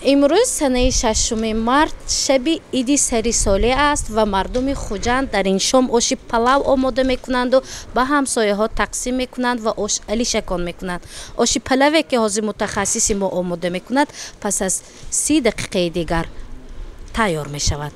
Имрӯз санаи 6 март шаби иди сари солӣ аст ва мардуми Хуҷанд дар ин шом оши палав омода мекунанду ба ҳамсояҳо тақсим мекунанд ва ош алишакон мекунанд. Оши палаве ки ҳозир мутахассиси мо омода мекунад, пас аз 30 дақиқаи дигар тайёр мешавад.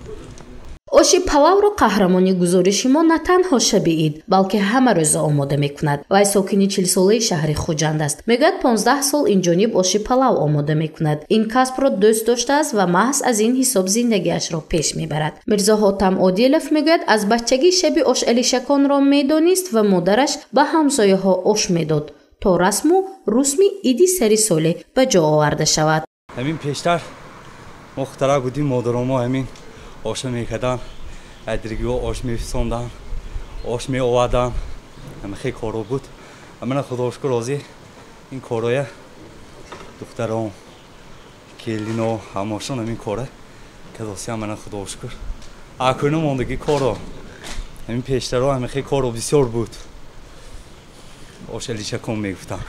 Оши палавро қаҳрамони гузориши мо на танҳо шаби ид, балки ҳама рӯза омода мекунад. Вай сокини 40-солаи шаҳри Хуҷанд аст. Мегӯяд, 15 сол инҷониб оши палав омода мекунад. Ин касбро дӯст доштааст ва маҳз аз ин ҳисоб зиндагиашро пеш мебарад. Мирзо Ҳотам Одилов мегӯяд, аз бачагӣ шаби ошалишаконро медонист ва модараш ба ҳамсояҳо ош медод, то расму русми иди сари соле ба ҷо оварда шавад. Ҳамин пештар мо хутара будим, модаромо ҳамин оша мекардан, адригиҳо ош мефисондан, ош меовардан. Ҳама хеле коро буд. Мана худо шукр розӣ ин короя духтарон, келино ҳамошон ҳамин кора кадосиам. Мана худо шукр акуна мондагӣ коро. Ҳамин пештаро ҳама хеле коро бисёр буд. Ош алишакон мегуфтанд.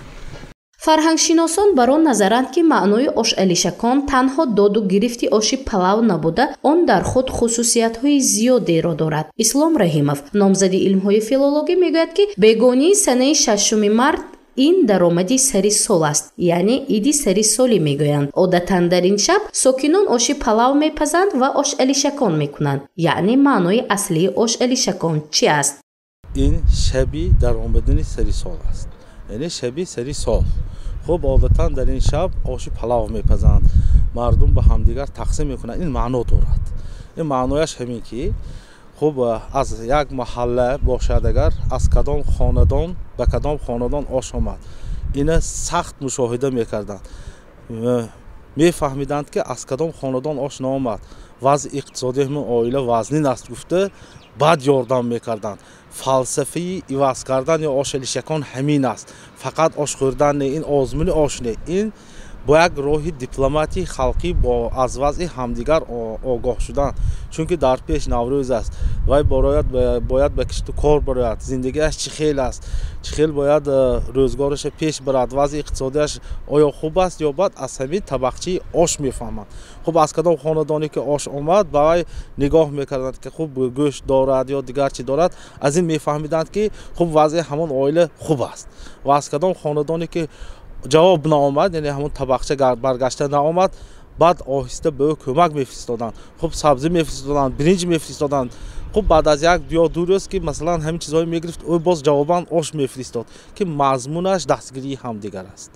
Фарҳангшиносон бар он назаранд, ки маънои ошалишакон танҳо доду гирифти оши палав набуда, он дар худ хусусиятҳои зиёдеро дорад. Ислом Раҳимов, номзади илмҳои филологӣ, мегӯяд, ки бегонии санаи 6 март ин даромади сари сол аст, яъне иди сари солӣ мегӯянд. Одатан дар ин шаб сокинон оши палав мепазанд ва ошалишакон мекунанд. Яъне маънои аслии ошалишакон чи аст? Ин шаби даромадани сари сол аст, яъне шаби сари сол. Хуб, одатан дар ин шаб оши палав мепазанд, мардум ба ҳамдигар тақсим мекунанд. Ин маъно дорад. Ин маънояш ҳамин ки хуб аз як маҳалла бошад, агар аз кадом хонадон ба кадом хонадон ош омад, ина сахт мушоҳида мекарданд, мефаҳмиданд ки аз кадом хонадон ош наомад, вазъи иқтисодии ҳамин оила вазнин аст гуфта баъд ёрдам мекарданд. Фалсафаи иваз кардан ё ошалишакон ҳамин аст. Фақат ош хӯрдан не, ин озмуни ош не, ин бо як роҳи дипломатии халқӣ бо аз вазъи ҳамдигар огоҳ шудан. Чунки дар пеш Наврӯз аст, вай бояд ба кишту кор барояд, зиндагиаш чӣ хел аст, чӣ хел бояд рӯзгораша пеш барад, вазъи иқтисодиаш оё хуб аст ё бад, аз ҳамин табақчаи ош мефаҳманд. Хуб, аз кадом хонадоне ки ош омад, ба вай нигоҳ мекарданд ки хуб гӯшт дорад ё дигар чӣ дорад, аз ин мефаҳмиданд ки хуб вазъи ҳамон оила хуб аст. Ва аз кадом хонадоне ки ҷавоб наомад, яъне ҳамон табақча баргашта наомад, баъд оҳиста ба ӯ кӯмак мефиристоданд. Хуб, сабзӣ мефиристоданд, биринҷ мефиристоданд. Хуб, баъд аз як ё ду рӯз ки масалан ҳамин чизҳое мегирифт, ӯ боз ҷавобан ош мефиристод, ки мазмунаш дастгирии ҳамдигар аст.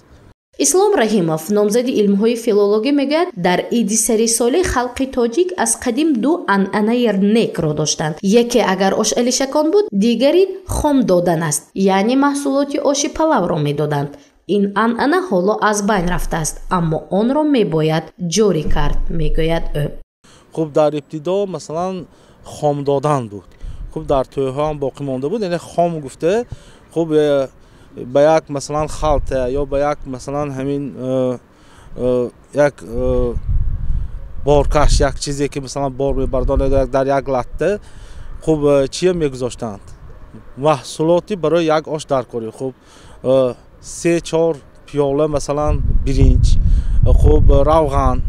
Ислом Раҳимов, номзади илмҳои филологӣ, мегӯяд, дар иди сари солӣ халқи тоҷик аз қадим ду анъанаи некро доштанд. Яке агар ош алишакон буд, дигари хом додан аст, яъне маҳсулоти оши палавро медоданд. Ин анъана ҳоло аз байн рафтааст, аммо онро мебояд ҷорӣ кард, мегӯяд ӯ. Хуб, дар ибтидо масалан хом додан буд. Хуб, дар тӯйҳо ҳам боқӣ монда буд, яъне хом гуфта хуб ба як масалан халта ё ба як масалан ҳамин як боркаш, як чизе ки масалан бор мебардонад дар як латта, хуб чия мегузоштанд? Маҳсулоти барои як ош даркорӣ. Хуб, 3-4 пиёла масалан биринҷ, хуб равған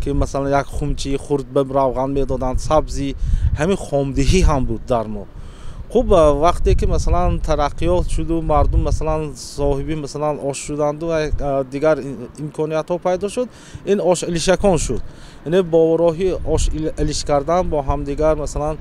ки масалан як хумчи хурд ба равған медоданд, сабзӣ, ҳамин хомдиҳӣ ҳам буд дар мо. Хуб, вақте ки масалан тараққиёт шуду мардум масалан соҳиби масалан ош шуданду ва дигар имкониятҳо пайдо шуд, ин ош алишакон шуд. Яъне бо роҳи ош алиш кардан бо ҳамдигар масалан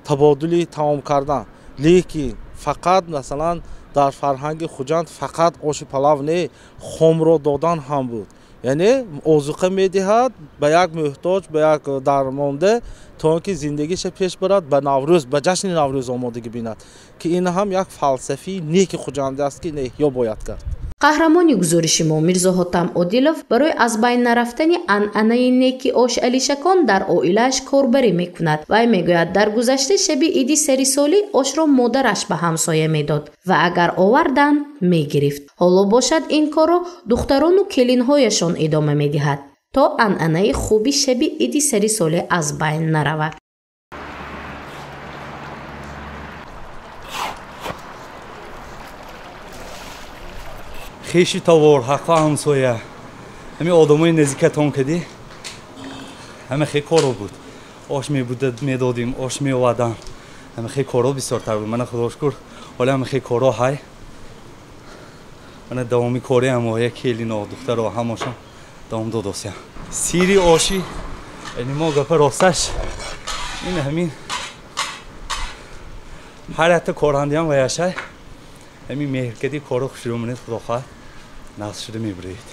табодули таом кардан. Лекин фақат масалан дар фарҳанги Хуҷанд фақат оши палав не, хомро додан ҳам буд. Яъне озуқа медиҳад ба як муҳтоҷ, ба як дармонда, то он ки зиндагиша пеш барад, ба Наврӯз, ба ҷашни Наврӯз омодагӣ бинад, ки ин ҳам як фалсафии неки хуҷандӣ аст, ки эҳё бояд кард. Қаҳрамони гузориши мо Мирзо Ҳотам Одилов барои аз байн нарафтани анъанаи неки ош алишакон дар оилааш корбарӣ мекунад. Вай мегӯяд, дар гузашта шаби иди сари солӣ ошро модараш ба ҳамсоя медод ва агар оварданд мегирифт. Ҳоло бошад ин корро духтарону келинҳояшон идома медиҳад, то анъанаи хуби шаби иди сари солӣ аз байн наравад. Хеши товор, ҳаққа ҳамсоя. Ҳамин одамои наздикатон кадӣ ҳама хел коро буд. Ош медодим, ош меовардан. Ҳама хел коро бисёртар буд. Мана худо шукр, ҳола ҳама хел коро ҳай. Мана давоми кори ҳамоя келино, духтаро ҳамошон давом додосям. Сири оши яъне мо гапа росташ ин ҳамин ҳар якта корандиам ваяшай ҳамин меҳркади коро хушрӯ монед, худо хоҳад нағз шуда мебуред.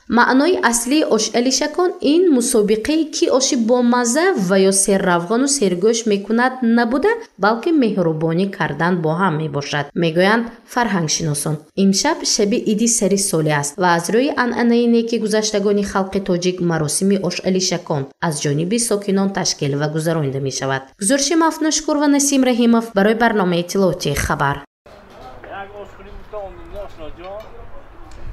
Маънои аслии ошалишакон ин мусобиқае ки оши бомазза ва ё серравғану сергӯшт мекунад набуда, балки меҳрубонӣ кардан бо ҳам мебошад, мегӯянд фарҳангшиносон. Имшаб шаби иди сари солӣ аст ва аз рӯи анъанаи неки гузаштагони халқи тоҷик маросими ошалишакон аз ҷониби сокинон ташкил ва гузаронида мешавад. Гузориши Мафнушкур ва Насим Раҳимов барои барномаи иттилоотии «Хабар».